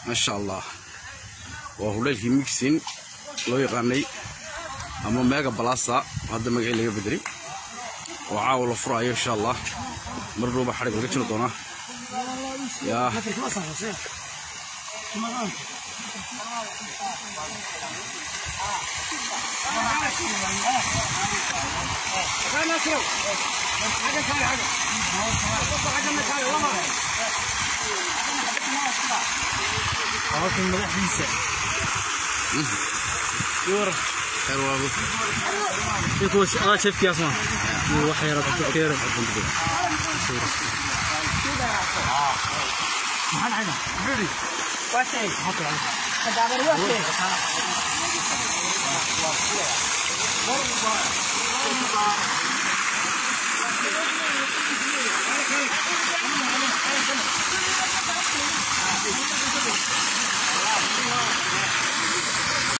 Maasha Allah, waa hudheelkii Migsin loo yaqaanay ama Mega Balasa, hadda magacii laga bedelay, oo caawa la furaayo insha Allah. Mar dhow baa xadhig laga jiri doonaa. Yaa halkan madaxdiisa yur khayr waagu. Adaa chefkiyaas ma wax yara kheer.